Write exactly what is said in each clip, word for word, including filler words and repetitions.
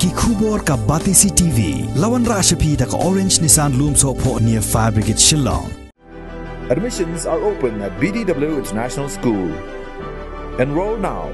Ki khubor ka Batesi T V. La wanrah sha phi da ka Orange Nissan Lumsohphoh near Fire Brigade Shillong. Admissions are open at B D W International School. Enroll now.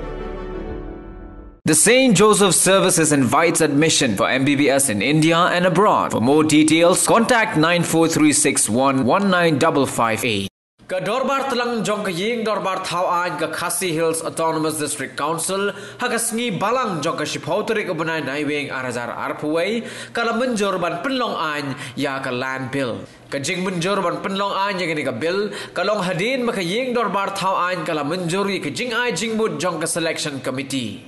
The Saint Joseph Services invites admission for M B B S in India and abroad. For more details, contact nine four three six one one nine double five eight. Ka Dorbar Tlang jong ka Ïing Dorbar Thaw Aiñ ka Khasi Hills Autonomous District Council ha ka sngi Balang jong ka shiphew tarik u bnai Naiwieng ar hajar arphew wei ka la mynjur ban pynlong aiñ ïa ka Land Bill. Ka jingmynjur ban pynlong aiñ ïa kane ka bill ka long hadien ba ka Ïing Dorbar Thaw Aiñ ka la mynjur ïa ka jingai jingmut jong ka Selection Committee.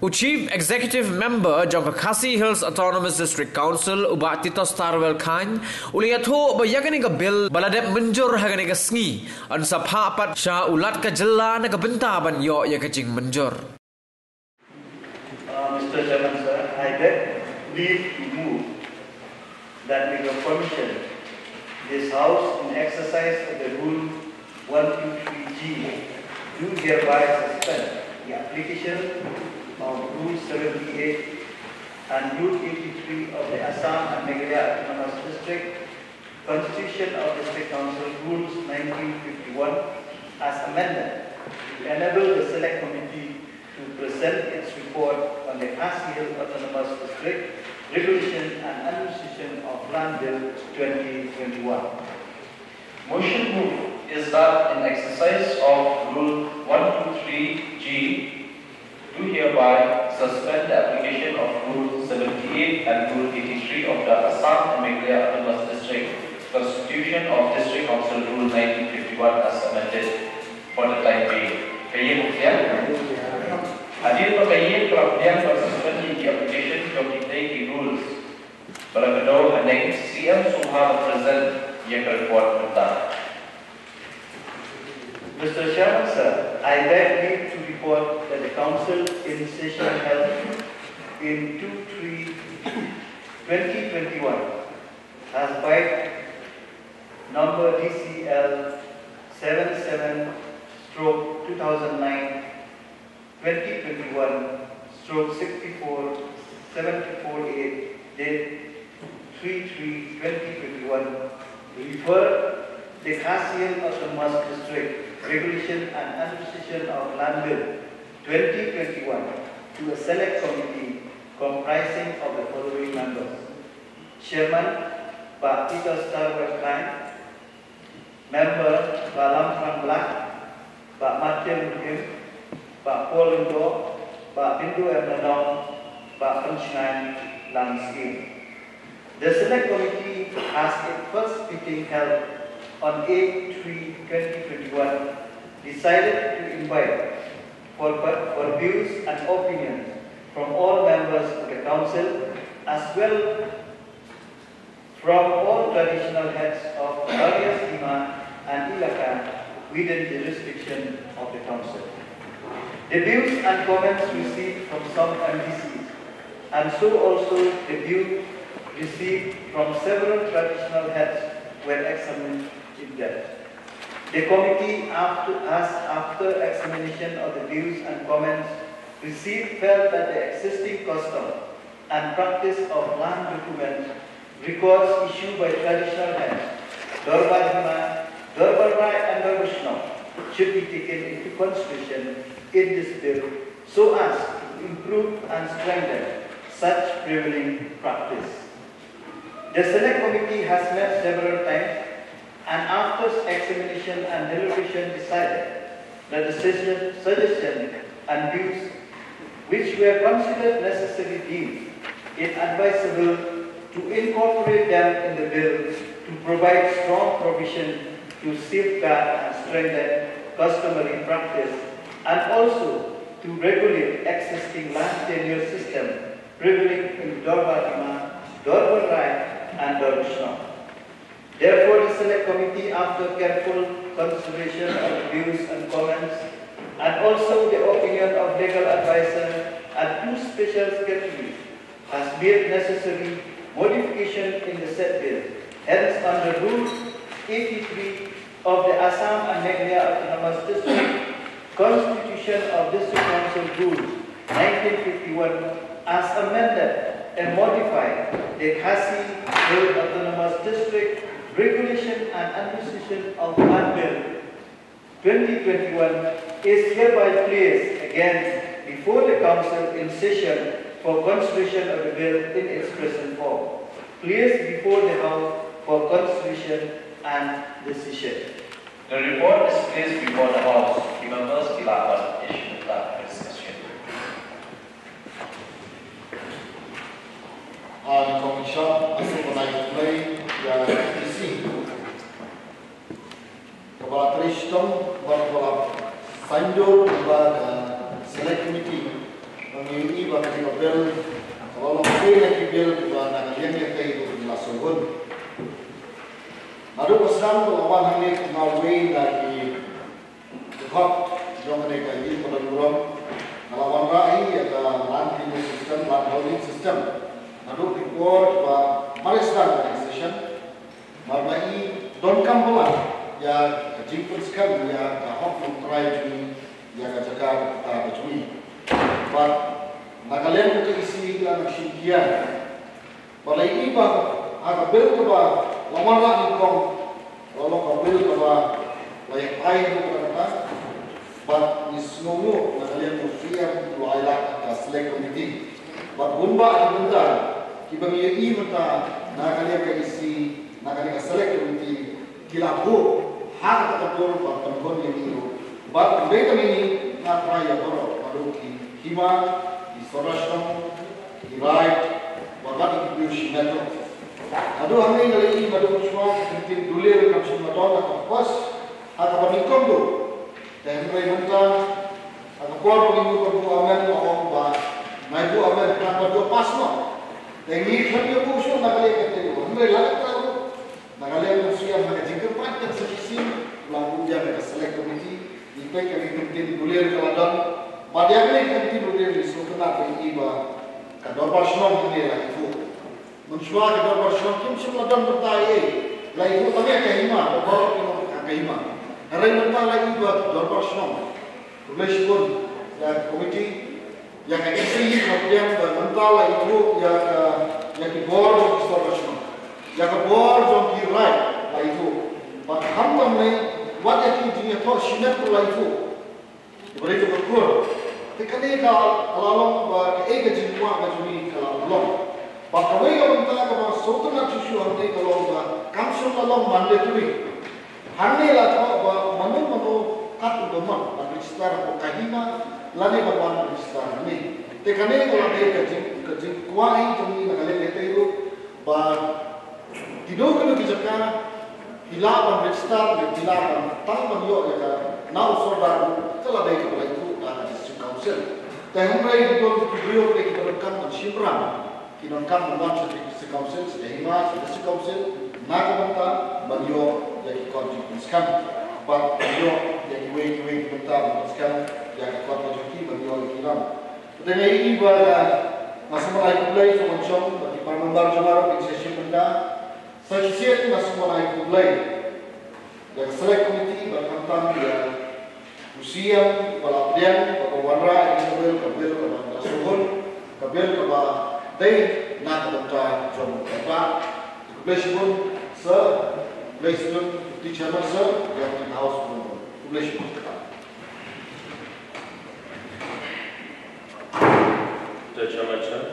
U Chief Executive Member jong ka Khasi Hills Autonomous District Council, u Bah Titosstarwell Chyne, u la ïathuh ba ïa kane ka bill ba la dep mynjur ha kane ka sngi yn sa phah pat sha u Lat ka Jylla na ka bynta ban ïoh ïa ka jingmynjur. Uh, Mister Chairman, sir, I beg leave to move that the Commission, this House, in exercise of the Rule one two three G, do hereby suspend the application of Rule seventy-eight and Rule eighty-three of the Assam and Meghalaya Autonomous District Constitution of District Council Rules nineteen fifty-one as amended to enable the Select Committee to present its report on the Khasi Hills Autonomous District Regulation and Administration of Land Bill twenty twenty-one. Motion move is that in exercise of Rule one two three G, do hereby suspend the application of Rule seventy-eight and Rule eighty-three of the Assam and Meghalaya Autonomous District Constitution of District Council Rule nineteen fifty-one as amended for the time being. Ka ïing u pdiang? Hadien ba ka ïing ka la pdiang ban suspend ïa ki application jong kitei ki rules ba la kdew haneng, C M sngewbha ban present ïa ka report mynta. Mister Chairman, sir, I beg leave to report that the Council in session held in two three twenty twenty-one has by number D C L seven seven stroke two thousand nine twenty twenty-one stroke sixty-four seventy-four A, date three three twenty twenty-one, referred the Khasi Hills Autonomous District Regulation and Administration of Land Bill twenty twenty-one to a select committee comprising of the following members: Chairman, Bah Titosstarwell Chyne, Member, Bah Lamphang Blah, Bah Martin Kim, Bah Paul Lyngdoh, Bah Bindu M Nadong, Bah Pynshngaiñ Langsyiem. The Select Committee has its first meeting held on eight three twenty twenty-one, decided to invite for, for views and opinions from all members of the Council, as well from all traditional heads of various hima and elaka within jurisdiction of the Council. The views and comments received from some M D Cs and so also the view received from several traditional heads were examined in depth. The committee, after, has, after examination of the views and comments received, felt that the existing custom and practice of land documents records issued by traditional heads, Dorbar Hima, Dorbar Rai and Dorbar Shnong should be taken into consideration in this bill so as to improve and strengthen such prevailing practice. The Select Committee has met several times and after examination and deliberation decided that the suggestion, suggestion and views which were considered necessary deemed it advisable to incorporate them in the bill to provide strong provision to safeguard and strengthen customary practice and also to regulate existing land tenure system prevailing in Dorbar Hima, Dorbar Rai and Dorbar Shnong. Therefore, the Select Committee, after careful consideration of the views and comments, and also the opinion of legal advisor and two special secretaries, has made necessary modification in the said bill. Hence, under Rule eighty-three of the Assam and Meghalaya Autonomous District Constitution of District Council Rule nineteen fifty-one, as amended, and modify the Khasi Hills Autonomous District Regulation and Administration of Land Bill twenty twenty-one is hereby placed again before the Council in session for consideration of the bill in its present form. Placed before the House for consideration and decision. The report is placed before the House. The members ki la ban issue the discussion. An commission asu banai play ya isi. Kaba la trei shitom bad kaba la saiñdur ba ka select committee ba ngi ïohi ba ka bill kaba long kawei na ki bill ba na ka liang ïa ka ïohi ba la sngewhun. Naduh ba sdang ba la wan hangne kumba wei na ki dkhot jong kane ka ïing ba don burom, nga la wanrah hi ïa ka land tenure system, land holding system. Naduh ki por ba mar sdang ka session, mar ba i donkam palat ïa ka jingpynskhem ïa ka hok nongtrai jong ngi ïa ka jaka kata ka jong ngi. Bad na ka liang ka isi ka nang shim kiar. Ba la i ba ha ka bill kaba la wanrah nyngkong, la long ka bill kaba la ïa ai ha ka kata. Bad ngi sngewnguh na ka liang u C M u la ai lad ka select committee. Bad bun bah ki bynta kiba ngi ïohi mynta na ka liang ka isi, na ka liang ka select committee, ki la buh ha kata ka dur ba pynhun ïa ngi ruh. Bad hynrei tang ïa ngi nga trai ïa baroh, baroh ki hima, ki sawdong shnong, ki raid, bad bad ki briew shimet ruh. Naduh hangne nga la ïohi naduh mynshuwa ki ktien dulir kam shym la don ha ka first, ha kaba nyngkong ruh. Te hynrei mynta ha ka por ba ngi mut ban buh amen, la ong ba ngai buh amen, ngan ban ïoh pass noh. Te ngi khlem ïoh buh shuh na ka liang kata ruh. Hynrei la ka ruh. Na ka liang ka shu ïa na ka jingkyrpad ka sa shisien, la buh ïa ka select committee, ngi peit ka ktien dulir ka la don. Bad ïa ka ktien dulir ngi sngewtynnat ba i ba ka dorbar shnong hangne la ithuh. Mynshuwa ka dorbar shnong kim shym la don bynta ei ei. La ithuh tang ïa ka hima, ka bor ki nong ka hima. Hynrei mynta la i ba ka dorbar shnong. Khublei shibun ïa ka komiti, ïa ka E C hapdeng ba mynta la ithuh, ïa ka, ïa ki bor jong ki sawdong shnong, ïa ka bor jong ki raid la ithuh. Bad khamtam ne wat ïa ki jingïathoh shimet ruh la ithuh. Ba dei ka kur. Te kane ka la long ba kaei ka jingkwah ka jong ngi ka la long. Ba kawei ka bynta kaba sngewtynnat shuh shuh hangne ka long ba kam shym la long mandatory. Hangne la thoh ba mano mano kat u bymman ban register hapoh ka hima lane ban wan register hangne. Te kane ka la dei ka jing, ka jingkwah hi jong ngi na ka liang kata ruh ba kino kino ki jaka phi lah ban register ne phi lah ban tang ban ïoh ïa ka na u sordar ruh ka la dei kaba la ithuh da ka District Council. Te hynrei ki don ki briew ki ba donkam ban shim ram. Ki donkam ban wan sha District Council, sha ka hima, sha District Council, na ka bynta ban ïoh ïa ki kot jingpynskhem. Bad ban ïoh ïa kiwei kiwei ki bynta ban pynskhem ïa ki kot ka jong ki ban ïoh ïa ki ram. Te nga ïohi ba nga sngewbha ai khublei sngewbha shong ba ki para member jong nga ruh ki sa shim bynta. Sa shisien nga sngewbha ai khublei ïa ka select committee bad khamtam ïa u C M ba la pdiang bad ba wanrah ïa ka bill, ka bill kaba la sngewhun, ka bill kaba dei na ka bynta jong ka. Khublei shibun sir, khublei shibun Deputy Chairman sir, ïa ka House member. Khublei shibun. Te chairman sir,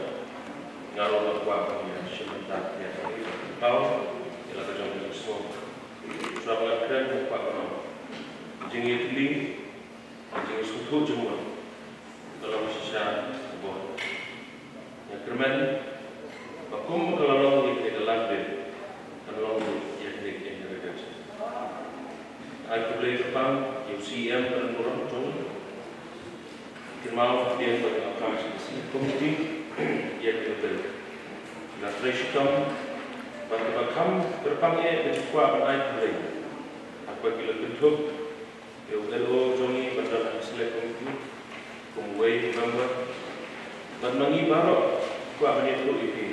nga ruh nga kwah ban ïa shim bynta ïa ka, ïa ka jong ka jingsngew. Shuwa ba ngan kren nga kwah ban ong, jingïatylli, jingsngewthuh jingmut ka long shisha ka bor. Nga kyrmen ba kum ka la long ïa kane ka land bill, kan long ïa kane ka inheritance. Ai khublei kyrpang ïa u C M ka don burom jong ngi. Kynmaw hadien ba ka la pass ïa ka select committee ïa ka bill. Ki la trei shitom bad kiba kham kyrpang eh ka jingkwah ban ai khublei. Haba ki la kynthup ïa u L O jong ngi ban don ha ka select committee kum uwei u member. Bad ma ngi baroh kwah ban ïathuh ïa phi.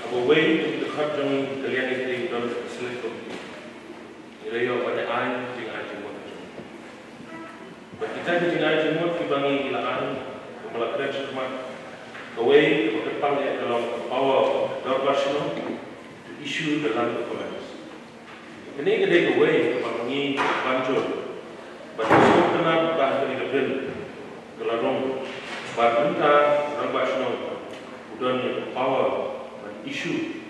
Haba uwei u dkhot jong ngi ka liang ïa u don ha ka select committee. Ngi la ïoh ban ai jingai jingmut. Bad kita ki jingai jingmut kiba ngi la ai, kumba la kren shakhmat, Kawei kaba kyrpang ïa ka long ka power ka dorbar shnong to issue the land documents. Kane ka dei kawei kaba ngi ban jur bad ka sngewtynnat ba kane ka bill ka la rung bad mynta u rangbah shnong u don ïa ka power ban issue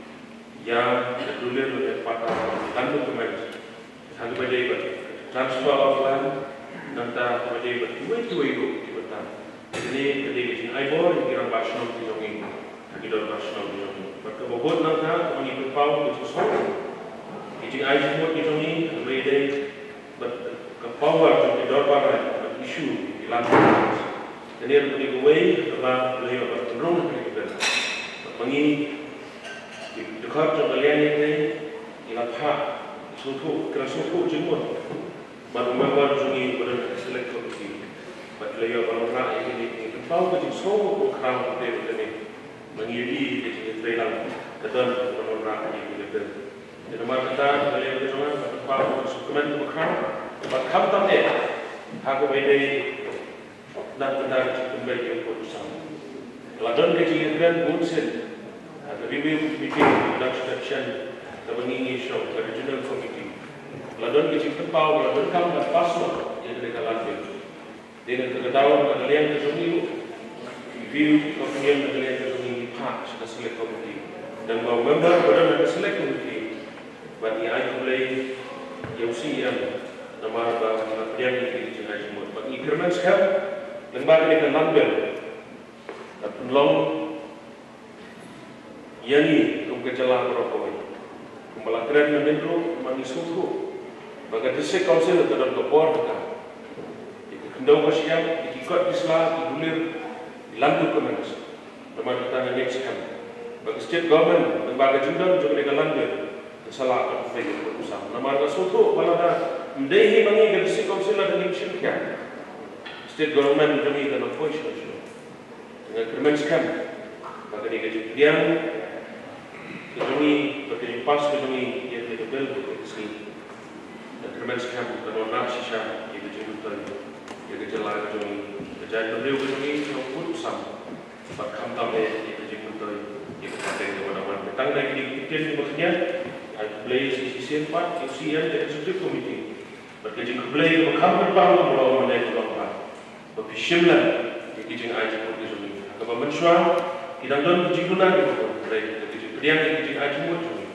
ïa ka dulin ne patta land documents. Ha kaba dei bad transfer of land, nangta kaba dei bad kiwei kiwei ruh ki bynta. Kane ka dei ka jingai bor ïa ki rangbah shnong ki jong ngi, ha ki dorbar shnong ki jong ngi. Bad kaba bud nangta kaba ngi pynpaw ka jingsngew, ki jingai jingmut ki jong ngi, kaba dei bad ka power jong ki dorbar bad issue ki land. Kane ruh ka dei kawei kaba la ïoh ban pynrung ha kane ka bynta. Bad ma ngi ki dkhot jong ka liang ïa kane, ngi la phah sngewthuh, kren sngewthuh jingmut bad u member jong ngi ba don ha ka select committee. Bad la ïoh ban wanrah ïa kine, ngi pynpaw ka jingsngew ba u khraw te ba kane. Ma ngi ïohi ka jingïatreilang ka don ban wanrah ïa kine ka bill. Te namar kata, ka liang ka jong nga, nga pynpaw ka jingsngewkmen kaba khraw bad khamtam eh ha kaba ïadei na ka bynta ka jingpynbeit ïa u pud u sam. La don ka jingïakren bun sien ha ka review committee, ka dang shu dep shen kaba ngi ngi shong ka regional committee. La don ka jingpynpaw ba la donkam ban pass noh ïa kane ka land bill. Dei na kata ka daw na ka liang ka jong ngi ruh, review ka opinion na ka liang ka jong ngi, ngi phah sha ka select committee. Tang ba u member ba don ha ka select committee, bad ngi ai khublei ïa u C E M namar ba ngi la pdiang ïa ki jingai jingmut. Bad ngi kyrmen skhem lyngba kane ka land bill ka pynlong ïa ngi kum ka jylla baroh kawei. Kumba la kren mynnin ruh, ma ngi sngewthuh ba ka District Council ka don ka bor ka, ïa ka khyndew ka shyiap, ïa ki kot ki sla, ki dulir, ki land documents. Namar kata nga ngeit skhem ba ka State Government, lyngba ka jingdon jong kane ka land bill, ka sa lah ban pynbeit ïa u pud u sam. Namar nga sngewthuh ba lada ym dei hi ma ngi, ka District Council lada ngim shim khia, State Government jong ngi kan ym poi shuh shuh. Nga kyrmen skhem ba kane ka jingpdiang ka jong ngi, ba ka jingpass ka jong ngi ïa kane ka bill ka sngi, nga kyrmen skhem kan wanrah shisha ïa ka jingmyntoi ïa ka jylla ka jong ngi, ka jaitbynriew ka jong ngi, ka jong u pud u sam. Bad khamtam eh ïa ka jingmyntoi ïa ka pateng kaba dang wan. Tang da kine ki ktien kiba khyndiat, ai khublei shisien pat ïa u C E M, ka Executive Committee. Bad ka jingkhublei kaba kham kyrpang kaba long mynne ka long ba, ba phi shim lang ïa ki jingai jingmut ki jong ngi. Ha kaba mynshuwa ki dang don ki jingduna kiba bun, hynrei ka jingpdiang ïa ki jingai jingmut jong ngi,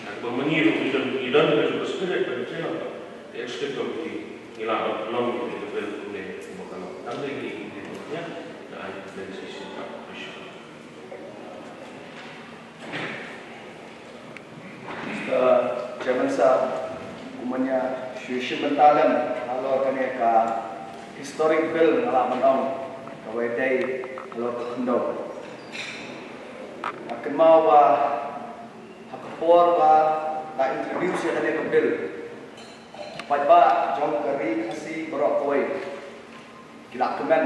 ha kaba ma ngi ruh ngi don, ngi don ka jong ka spirit ban trei lang bad ka Executive Committee, ngi lah ban pynlong ïa ka bill kumne kumba ka long. Tang dei kine ki ktien ba khyndiat, nga ai khublei shisien pat, phi shim. Mister Chairman Sir, kumne shu shim bynta lem halor kane ka historic bill, nga lah ban ong kaba ïadei halor ka khyndew. Nga kynmaw ba ha ka por ba la introduce ïa kane ka bill, ki paidbah jong ka Ri Khasi baroh kawei ki la kmen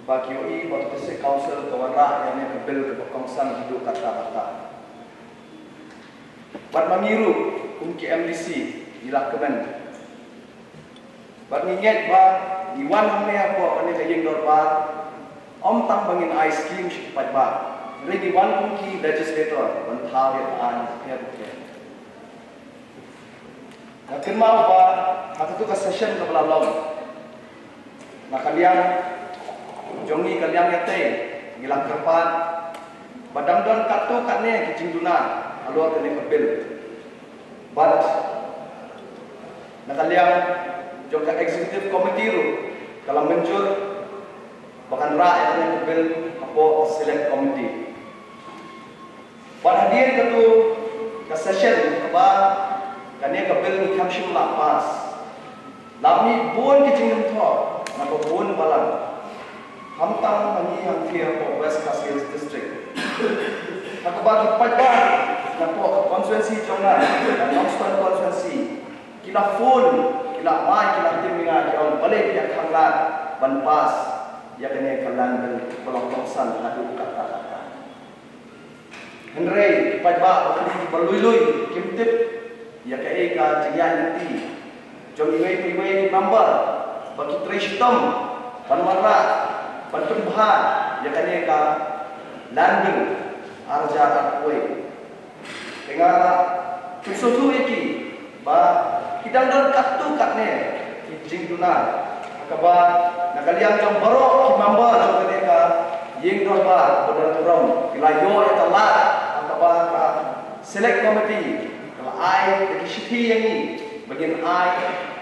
ba ki ïohi ba ka District Council ka wanrah ïa kane ka bill kaba kongsan haduh katta katta. Bad ma ngi ruh kum ki M D C ngi la kmen. Bad ngi ngeit ba ngi wan hangne hapoh kane ka ïing dorbar, ym tang ba ngin ai skim sha ki paidbah, hynrei ngi wan kum ki legislator ban thaw ïa ka aiñ bapher bapher. Nga kynmaw ba ha katu ka session kaba la long, na ka liang jong ngi, ka liang ïatei, ngi la kyrpad ba dang don katto katne ki jingduna halor kane ka bill. Bad na ka liang jong ka Executive Committee ruh ka la mynjur ba kan rah ïa kane ka bill hapoh ka Select Committee. Bad hadien katu ka session kaba kane ka bill ngi khlem shym lah pass, la mih bun ki jingkynthoh na ka bun balang, khamtam ha ngi hangtei hapoh West Khasi Hills District. Ha kaba ki paidbah napoh ka constituency jong nga, ka Nongstoiñ constituency, ki la phone, ki la mai, ki la tim ïa nga, ki ong balei phi ïa khang lad ban pass ïa kane ka land bill ba long kongsan haduh katta katta. Hynrei ki paidbah ba kylli, ba lui lui, kim tip ïa kaei ka jingïaid lynti jong iwei pa iwei i member ba ki trei shitom ban wanrah ban pynbha ïa kane ka Land Bill ar hajar arphew wei. Te nga pynsngewthuh ïa ki ba ki dang don katto katne ki jingduna, ha kaba na ka liang jong baroh ki member jong kane ka ïing dorbar ba don burom ki la ïoh ïa ka lad ha kaba ka Select Committee ka la ai ïa ki shithi ïa ngi ba ngin ai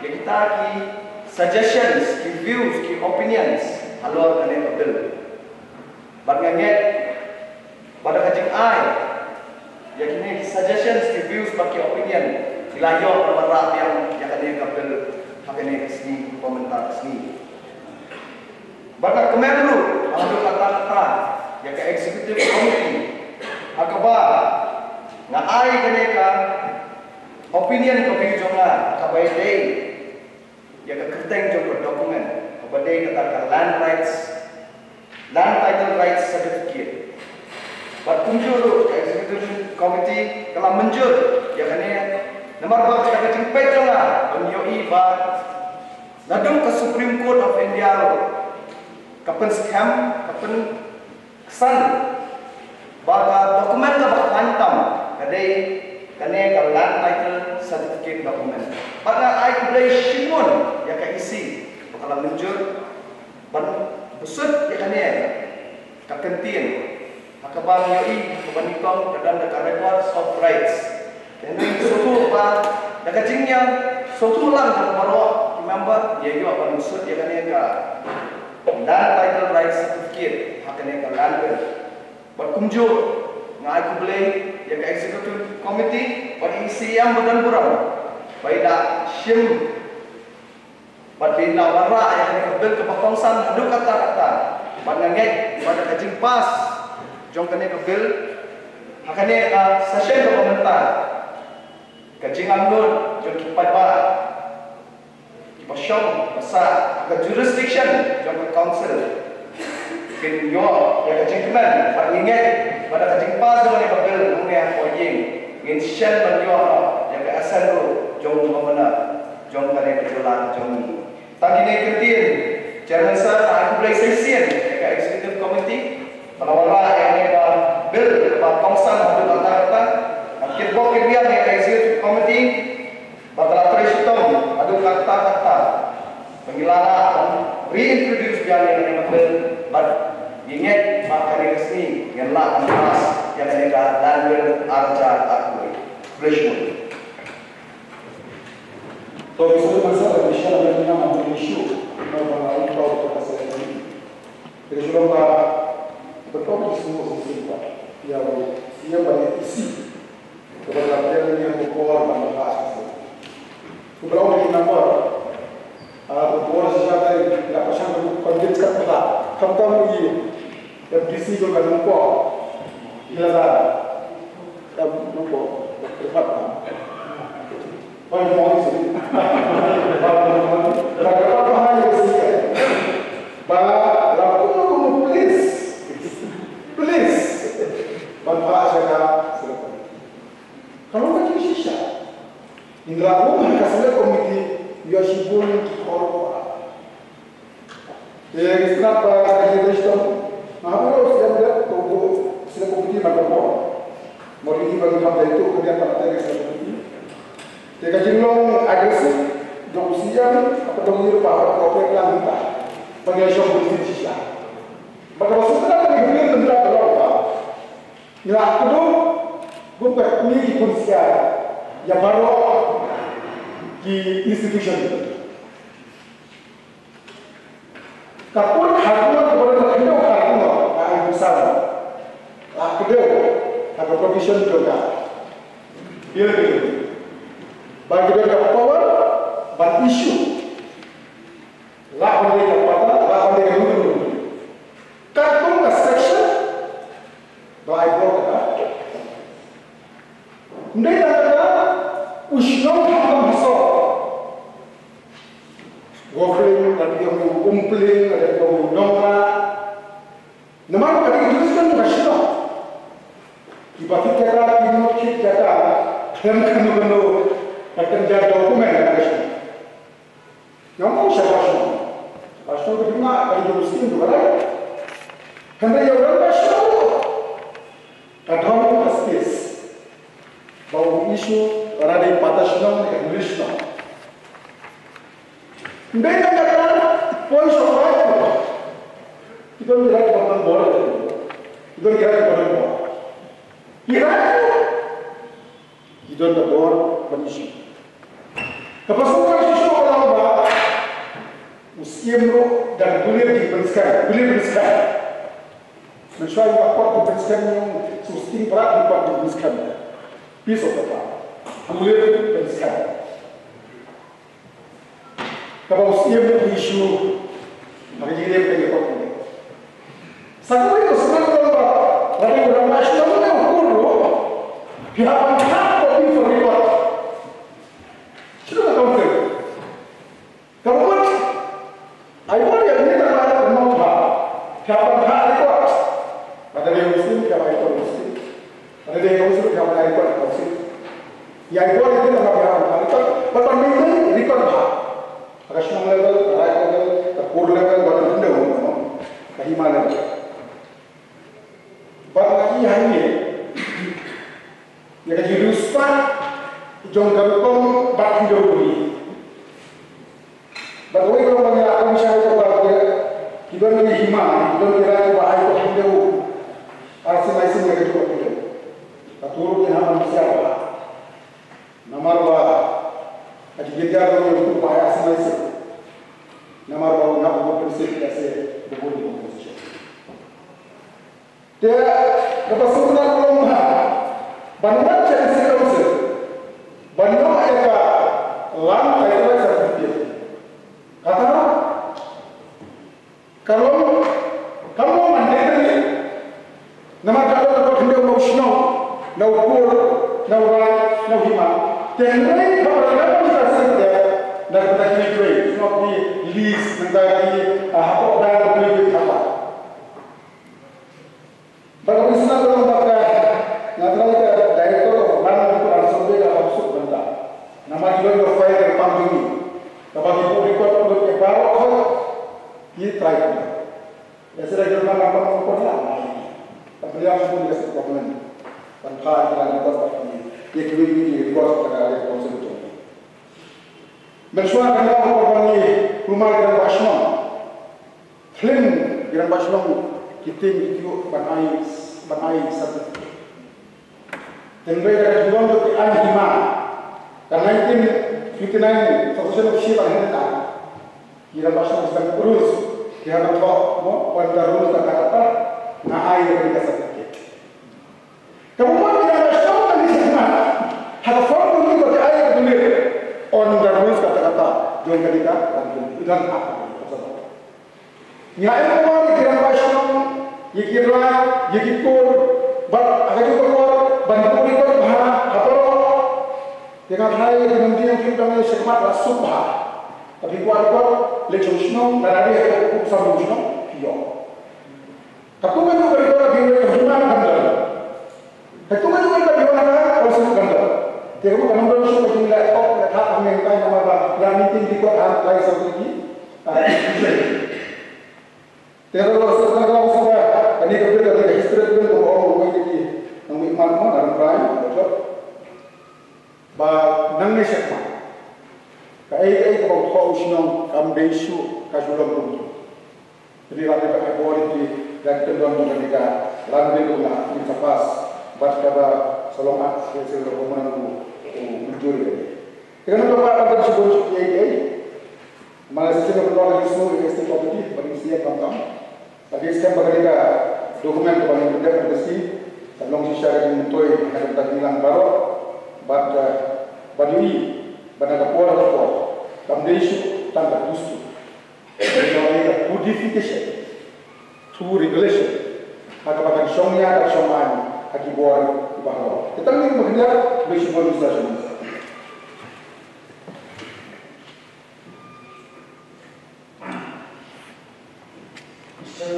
ïa kita ki suggestions, ki views, ki opinions halor kane ka bill. Bad nga ngeit ba da ka jingai ïa kine ki suggestions, ki views bad ki opinion, ki la ïoh ban wanrah biang ïa kane ka bill ha kane ka sngi, ba mynta ka sngi. Bad nga kmen ruh ba haduh katta katta ïa ka Executive Committee, ha kaba nga ai kane ka opinion, ka view jong nga, ha kaba ïadei ïa ka kyrteng jong ka document, kaba dei kata ka Land Rights, Land Title Rights Certificate. Bad kumjuh ruh ka Executive Committee ka la mynjur ïa kane, namar ba ka jingpeit jong nga ban ïohi ba naduh ka Supreme Court of India ruh ka pynskhem, ka pyn ksan ba ka document kaba khlaiñ tam ka dei kane ka Land Title Certificate document. Bad nga ai khublei shibun ïa ka E C ba ka la mynjur ban bsut ïa kane ka kyntien, ha kaba ngi ïohi ha kaba nyngkong ka don da ka Records of Rights. Te ngi sngewthuh ba da ka jingsngewthuh lang jong baroh ki member, ïa ïoh ban bsut ïa kane ka Land Title Rights Certificate ha kane ka Land Bill. Bad kumjuh nga ai khublei ïa ka Executive Committee bad ïa i C M ba don burom ba i da shim bad ba i da wanrah ïa kane ka bill kaba kongsan haduh katta katta. Bad nga ngeit ba da ka jingpass jong kane ka bill ha kane ka session kaba mynta, ka jingangnud jong ki paidbah, kiba shong, kiba sah ha ka jurisdiction jong ka council, kin ïoh ïa ka jingkmen. Bad ngi ngeit ba da ka jingpass jong kane ka bill hangne ha Pohiing, ngin shem ban ïoh noh ïa ka assent ruh jong u Governor jong kane ka jylla jong ngi. Tang kine ki ktien, Chairman Sir, nga ai khublei sa shisien ïa ka Executive Committee ba la wanrah ïa kane ka bill kaba kongsan haduh katta katta. Nga kitbok kitbiang ïa ka Executive Committee ba ka la trei shitom haduh katta katta ba ngi la lah ban reintroduce biang ïa kane ka bill, bad ngi ngeit ba kane ka sngi ngin lah ban pass ïa kane ka Land Bill ar hajar arphew wei. Khublei shibun. To, ki sori masa da ki shala da ki nama da ki shu. Na ba la u tau to ka sori. Khublei shibun ba, ba to ki shu ko sisi ba. Ïa ba, ïa ba ïa isi. Ko ba la ïa ni ko ko ba la ba. Ko ba la ni nama. Ah, ko ko sisi ba la pa shang ko ko dit ka ba. Kam kam ni. F D C ko ka nungko. Ila da. Em, nungko. Terpat. Ba mo ni sini. Ba mo ni. Ba ka ba ha ni sini. Ba la ko ko please. Please. Ba ba sha ka. Kalau ka shisha. Indra ko ha ka select committee, ïa shibun ki kor ko. Te ngi sngap ba ka jingdei shitom. Nga hap ruh sdang da ko, ko sdang ko piti na ko ko. Mo ri ba ngi hap da itu ko dia ka te ngi sdang ko piti. Te ka jinglong aggressive jong u sdang, apa dong ngi ruh ba ko ko plan ta. Ba ngi shong ko piti shisha. Ba ka ba sdang ka ngi hap da ko. Ngi la kdew, bun ka kmie ki khun ksiar ïa baroh ki institution. Ka pun kharkong ka baroh ka kdew kharkong ka ai busan. La kdew ha ka provision jong ka bill. Ba ki don ka power ban issue. La ban dei ka pata, la ban dei ka ruh. Katkum ka section ba ai bor kata. Ndei na kata u shnong ha kam ha sor. Gopling, la dei u Umpling, la dei u Nongma. Namar ka dei ka jurisdiction ka shnong. Kiba kit kata, ki mut kit kata, khlem kano kano ka kynja document ka shnong. Nga ong sha ka shnong. Ka shnong ka dei nga, ka dei ka shnong ka dei. Hynrei ïa u rangbah shnong ruh ka don ka space ba u issue lada dei pata shnong ne ka duli shnong. Ym dei tang kata, poi sha u Raid ruh ki don ki right ban bor, ki don ki right ban bor. Ki Raid ruh ki don ka bor ban issue. Kaba sngewbha shisha ka long ba u Syiem ruh da ka dule jingpynskhem, dule pynskhem. Mynshuwa ïa ka kot jingpynskhem, ïa u Syiem Prah ka kot jingpynskhem. Piece of paper. Dule pynskhem. Kaba u Syiem u issue ha ka jingïaleh ka ïa ka. Sa kawei ka sngewbha ba lada u rangbah shnong ne u kur ruh, phi hap ban hap copy for record. Shuh ka council. Ka mut ai bor ïa kane ka ba ka mut ba phi hap ban hap record. Lada dei u Syiem phi hap ban hap record u Syiem. Lada dei u Syiem phi hap ban hap record u Syiem. Ïa ai bor ïa kane ka ba phi hap ban hap record. Bad ban maintain record ba ha ka shnong level, ka raid level, ka kur level, bad ka khyndew, ka hima level. Bad nga ïohi hangne ïa ka jingriewspah jong ka rukom bad khyndew jong ngi. Bad kawei ka long ba ngi la kongsan ïa ka ba ki don ki hima, ki don ki raid ba ai ka khyndew. Ar sien lai sien ïa ka jingkot khyndew. Ka tur ki hama ngi siar ba. Namar ba ka jingkit jingkhiah ka long ïa utu ba ïa sngewsih. Namar ba u nap u bun pynsih ïa se u bun compensation. Te kaba sngewtynnat ka long ba ban wan sha District Council ban ïoh ïa ka land title certificate. Kata Ka long, kam long mandatory. Namar ka long ka khyndew na u shnong, na u kur, na u raid, na u hima. Te hynrei haba la dep ïa ka certificate, na ka bynta kiwei kiwei, shnong ki lease, na ka bynta ki, ah, hapoh dang kiwei kiwei haba. Bad ka Commissioner ka long ba ka, nga trai ka Director of Land Record and Survey ka hap suk bynta. Namar ki don ka file ka pang jong ngi. Kaba ki buh record ka lut ïa baroh hoi ki trai ka. Ïa sida ki don ka pang ka pang ïa. Ka pynïap shuh ka state government. Ban phah ïa ki land record bad ki ïa kiwei kiwei ki record ka ka council jong ngi. Mynshuwa ka nongkor ba ngi kulmar ki rangbah shnong. Khlem ki rangbah shnong ki tieng ki tieng ban ai, ban ai certificate. Tynrai da ka jinglong jong ki aiñ hima. Ka nineteen fifty-nine Succession of Chief and Head Act. Ki rangbah shnong sdang rules ki hap ban thoh mo, under rules kata kata nga ai ïa ka certificate. Ka bynta ka dei ka shong ka dei ka khmat ha ka form jong ki ba ki ai ka dei on the rules kata kata jong ka dei ka dei ka. Ngi ai ka bor ïa ki rangbah shnong, ïa ki raid, ïa ki kur, bad ha ka juh ka por ban buh record bha ha baroh. Te nga tharai ïa ki nongdie nongthied ba ngi shakmat la suk bha. Ka phi kwah record leit sha u shnong, lada dei ha u sam u shnong phi ïoh. Katkum ka juh ka record ka dei ka hima kan don. Katkum ka juh ka dei ka hima kan don. Te ka mut ka nang don shuh ka jingleh thok leh thap hangne hangtai namar ba ïa meeting record ha hangtai sa ki. Ah, te ka long sa ka long sa ka kane ka bill ka dei ka history bill ka ong wei ki nang mih mat mo na ram rai ka jop. Ba nangne shakhmat kaei kaei kaba u thoh u shnong kam dei shuh ka shu long kumto. Te la dei ban ai bor ïa ki, da kyndon jong kane ka Land Bill kumba ngi sa pass bad kaba sa long Act, shisha shisha ruh kumba nang u, u mynjur ïa kane. Te kane ka ba ban shibun shuh kiei kiei. Namar shisha ka ban long ka jingsngew ïa ka State Committee ba ngi sngewthuh kam kam. Bad ngi skhem ba kane ka document kaba ngi pyndep ha ka sngi kan long shisha ka jingmyntoi ha ka bynta ki nongïalam baroh bad, eh, ban ïohi ba na ka por ha ka por kam dei shuh tang ka dustur. Ka dei ka codification through regulation ha kaba kan shong ïa ka shong aiñ ha ki bor kiba halor. Te tang kine kiba khyndiat, khublei shibun, Mister Chairman. Mister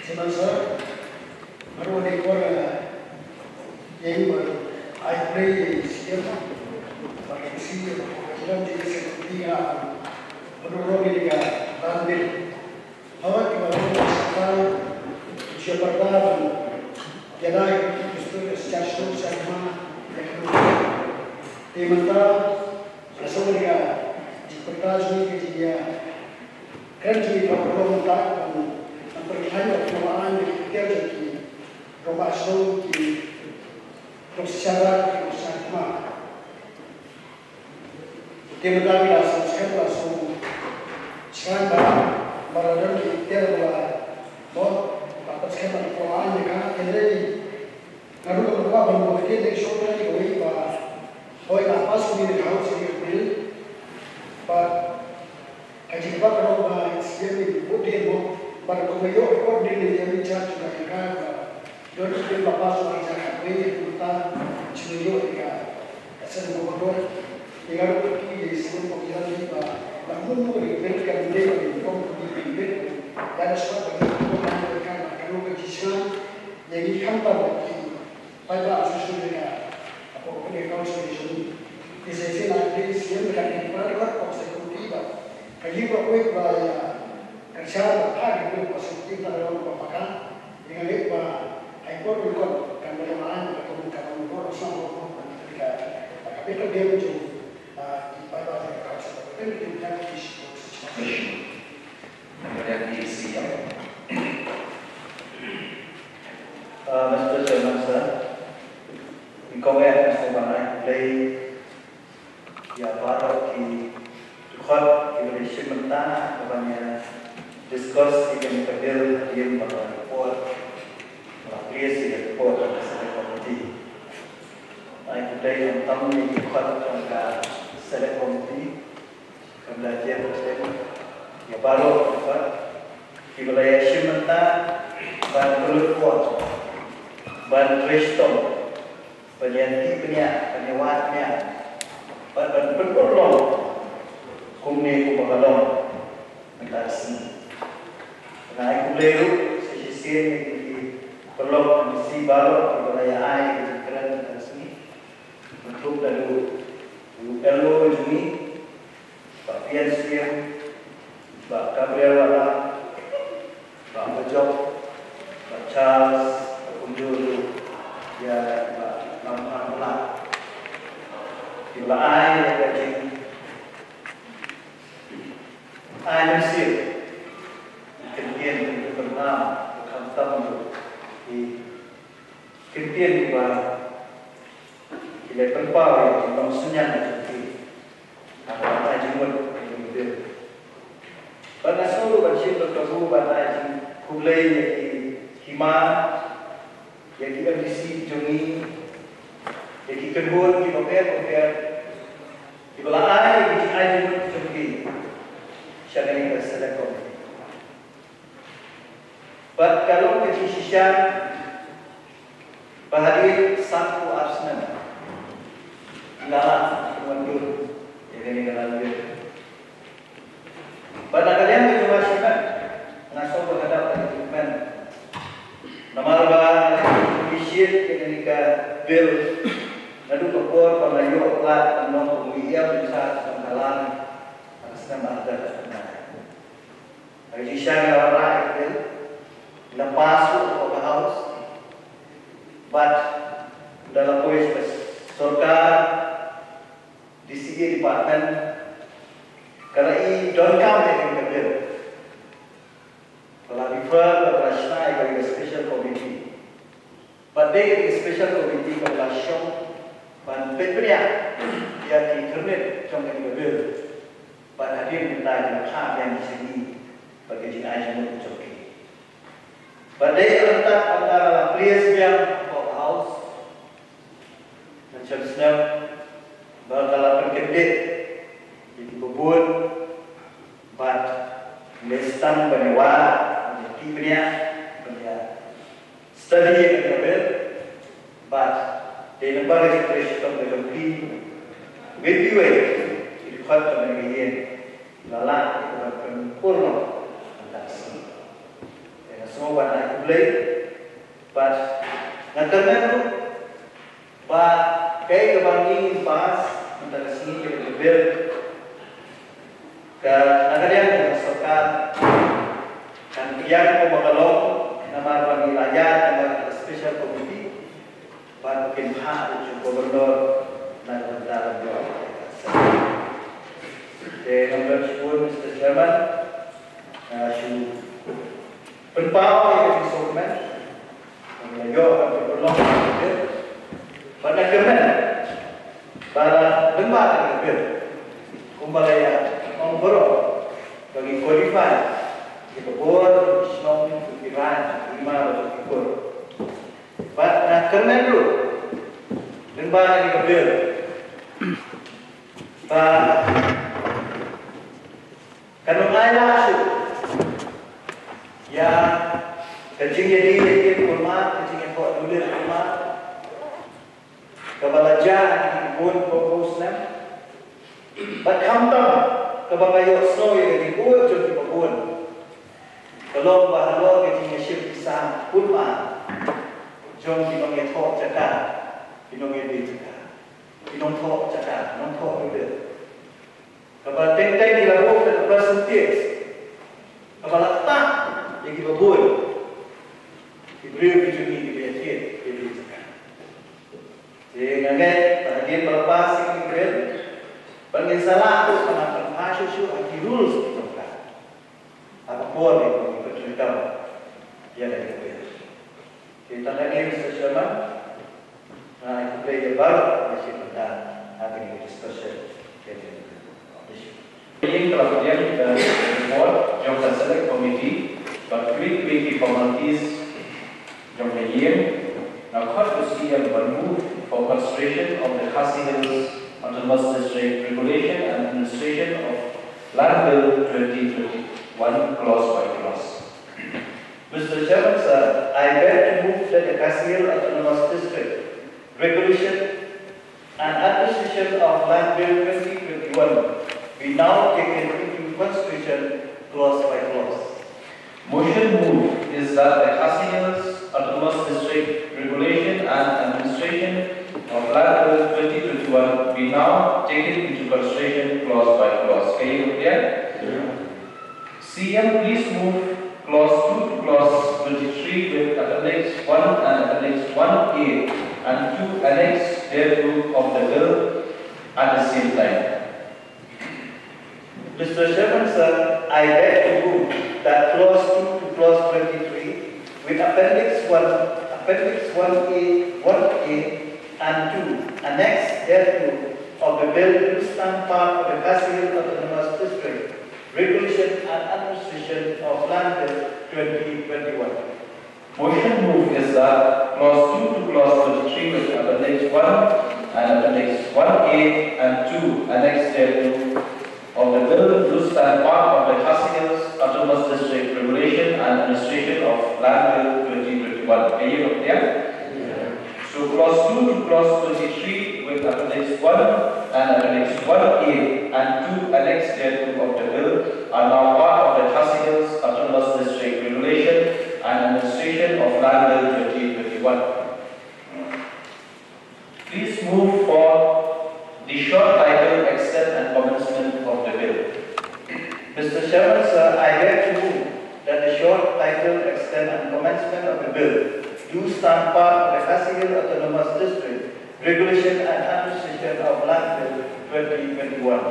Chairman sir, nga ruh nga dei kor, eh, ïa u ba ai khublei ïa u C M, bad ka C M, bad ka Chairman jong ka Executive Committee, ah, ba u rung ïa ka Land Bill. Hawai kiba rung ïa ka Jingpyrta ban ïada ïa ki dustur, ïa ka jingshah shnong shah khmat, ïa ka dustur. Te mynta nga sngew ba ka jingpyrta jong ngi, ka jingïakren jong ngi ka long mynta ban, ban pyrkhat ïa ka, ba ai ïa ki kti jong ki rangbah shnong, ki nongshah shnong, ki nongshah khmat. Te mynta ngi la sngewskhem, la sngewsynei ba, ba la don ki tiar ba la, mo, ba pynskhem ba la pynlong ïa ka, hynrei nga ruh nga kwah ban bud ïa ka dei shuh na kawei ba, hooid, la pass ïa ka House bill, ba ka jingkwah ka long ba C M i bud ïa, mo, ba kum ïoh record deal ïa ka, ïa ka, ba don ki bill ba pass la ïa ka, wei ïa ka, mynta shu ïoh ïa ka. Ka seng ko bor. Ïa ka ruh ki ïa seng ko ki ïa ba la mut mut ki bill ka bill ka bill ko ki bill. Ïa da shuwa ka bill ko ka bill ka ka ruh ka jingshai. Ïa ngi khamtam ba ki paidbah shu shu ïa ka. Ko ka bill ka shu shu. Ki sa shu na ki shu ïa ka ki paidbah ko sa ko ki ba. Ka ïa ba ko ba ïa ka sha ba ka ki bill ko sa ki ta ruh ko ba ka. Ïa nga leh ba ai por ruh kon kan ba long ai ba ka long ka long bor sa long ka ka bit ka biang jong, ah, ki paidbah jong ka council. Ka bit ka biang ki shi ko sa. Ka biang ki shi ko. Ah, Mister Chairman, sir, in kong eh, Mister Ban Ai Blei, ïa baroh ki dkhot kiba la shim bynta ban ïa discuss ïa kane ka bill hadien ba ka report, ba la plie ïa ka report jong ka Select Committee. Ai khublei khamtam ïa ki dkhot jong ka Select Committee, khamtam ïa ki dkhot ïa baroh ki dkhot kiba la ïa shim bynta ban pynlut por, ban trei shitom, ban ïa tih bniah, ban ïa wad bniah, bad ban pynurlong kumne kumba ka long mynta ka sngi. Nga ai khublei ruh sa shisien ïa ki paralok MDC baroh kiba la ïa ai ïa ka jingkren mynta ka sngi. Bynta naduh u L O jong ngi, Bah Pian Syiem, Bah Gabriel Wahlang, Bah Bajok, Bah Charles, Bah Kunjur, ïa Bah Lam Phan Blah. Ki la ai ïa ka jing, ai mynsiem, ki kyntien, ki kyntien, khamtam ki kyntien kiba ki la pynpaw ïa ki nongsynñiang jong ki. Haba ai jingmut ïa ki bill. Bad nga sngew ruh ban shim ka kabu ban ai jingkhublei ïa ki hima, ïa ki MDC jong ngi, ïa ki kynhun kiba pher bapher kiba la ai ïa ki jingai jingmut jong ki sha kane ka Select Committee. Bad ka long ka jingshisha ba hadien sanphew ar snem ngi la lah ban wandur ïa kane ka Lal Bill. Bad na ka liang ka jong nga shimet, nga sngew ba ka dap ka jingkmen. Namar ba nga la appreciate ïa kane ka Bill naduh ka por ba nga ïoh lad ban long u M P sha ka Lal ha ka snem arhajar khyndai. Ka jingshisha nga la wanrah ïa ka bill, la pass ruh ha ka House. Bad ynda la poi sha ka sorkar, D C A department ka la i donkam ïa ka bill. Ka la refer, ka la shna ïa ka ïa ka special committee. Bad dei ka special committee ka la shong ban peit bniah ïa ki khyrnit jong kane ka bill. Bad hadien mynta ki la kha biang ki sngi bad ka jingai jingmut jong ki. Bad dei ka ryngkat mynta la plie biang ha ka House. Ngan shem snem ba ka la pynkyndit ïa kiba bun bad ngi sdang ban ïa wad, ban ïa tih bniah, ban ïa study ïa ka bill, bad dei namar ka jingtrei shitom ka jong phi, wei pa wei ki dkhot ka bynta ka ïing, la lah ïa ka ban pynurlong mynta ka sngi. Te nga sngew ban ai khublei, bad nga kyrmen ruh ba kaei kaba ngi ngin pass mynta ka sngi, ka bill, ka na ka liang ka sorkar kan pdiang kumba ka long, namar ba ngi la Ïa ka jingsngewkmen, la ïoh ban pynlong ka bill, bad nga kyrmen ba lyngba kane ka bill, kumba la ïa ong baroh, ba ngi codify ïa ka bor jong ki shnong, jong ki raid, jong ki hima bad jong ki kur. Bad nga kyrmen ruh lyngba kane ka bill ba kan ym ailad shuh ïa ka jingïadie ïadie kulmar, ka jingïathoh dulder kulmar, kaba la jia ha ki bun phew phew snem. Bad khamtam kaba nga ïohsngew ïa ka jingkut jong kiba bun, ka long ba halor ka jingïashim pisa kulmar jong ki nongïathoh jaka, ki nongïadie jaka, ki nongthoh jaka, nongthoh dulder, kaba teng teng ki la buh da ka percentage kaba la ktah ïa kiba bun, ki briew ki jong ngi kiba ïadie, ïadie jaka. Te nga ngeit ba hadien ba la pass ïa kane ka bill, ba ngin sa lah ruh ban pynphai shuh shuh ha ki rules ki jong ka, ha ka por ba ngin pyntreikam ïa kane ka bill. Te tang kane, Mister Chairman, nga ai khublei ïa baroh ba shim bynta ha kane ka discussion. Ïing ka la pdiang ïa ka report jong ka Select Committee bad kiwei kiwei ki formalities jong ka ïing. Nga khot ïa u C M ban move for consideration of the Khasi Hills Autonomous District Regulation and Administration of Land Bill twenty twenty-one clause by clause. Mister Chairman, sir, I beg to move that the Khasi Hills Autonomous District Regulation and Administration of Land Bill twenty twenty-one be now taken into consideration clause by clause. Motion move is that the Khasi Hills Autonomous District Regulation and Administration of Land Bill twenty twenty-one be now taken into consideration clause by clause. Ka ïing ka pdiang? C M, please move clause two to clause twenty-three with appendix one and appendix one A and two annex thereto of the bill at the same time. Mister Chairman, sir, I beg to move that clause two to clause twenty-three with appendix one, appendix one A, one A and two annex thereto of the bill do stand part of the Khasi Hills Autonomous District Regulation and Administration of Land Bill twenty twenty-one. Motion move is that clause two to clause twenty-three with appendix one and appendix one A and two annex thereto of the bill do stand part of the Khasi Hills Autonomous District Regulation and Administration of Land Bill twenty twenty-one. Ka ïing ka pdiang? So clause two to clause twenty-three with appendix one and appendix one A and two annex thereto of the bill are now part of the Khasi Hills Autonomous District Regulation and Administration of Land Bill twenty twenty-one. Please move for the short title, extent and commencement of the bill. Mister Chairman, sir, I beg to move that the short title, extent and commencement of the bill do stand part of the Khasi Hills Autonomous District Regulation and Administration of Land Bill twenty twenty-one.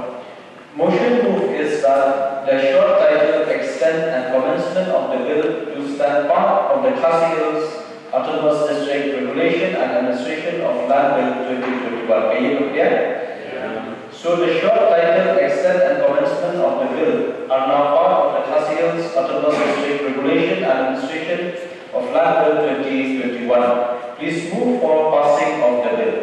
Motion move is that the short title, extent and commencement of the bill do stand part of the Khasi Hills Autonomous District Regulation and Administration of Land Bill twenty twenty-one. Ka ïing ka pdiang? So the short title, extent and commencement of the bill are now part of the Khasi Hills Autonomous District Regulation and Administration of Land Bill twenty twenty-one. Please move for passing of the bill.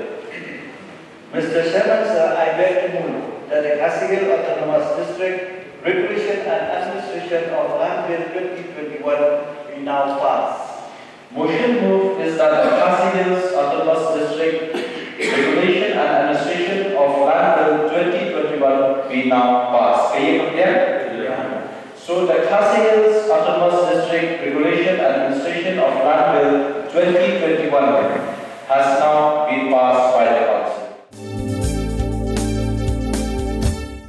Mister Chairman, sir, I beg to move that the Khasi Hills Autonomous District Regulation and Administration of Land Bill twenty twenty-one be now passed. Motion move is that the Khasi Hills Autonomous District Regulation and Administration of Land Bill twenty twenty-one be now passed. Ka ïing ka pdiang? So the Khasi Hills Autonomous District Regulation and Administration of Land Bill twenty twenty-one has now been passed by the Honorable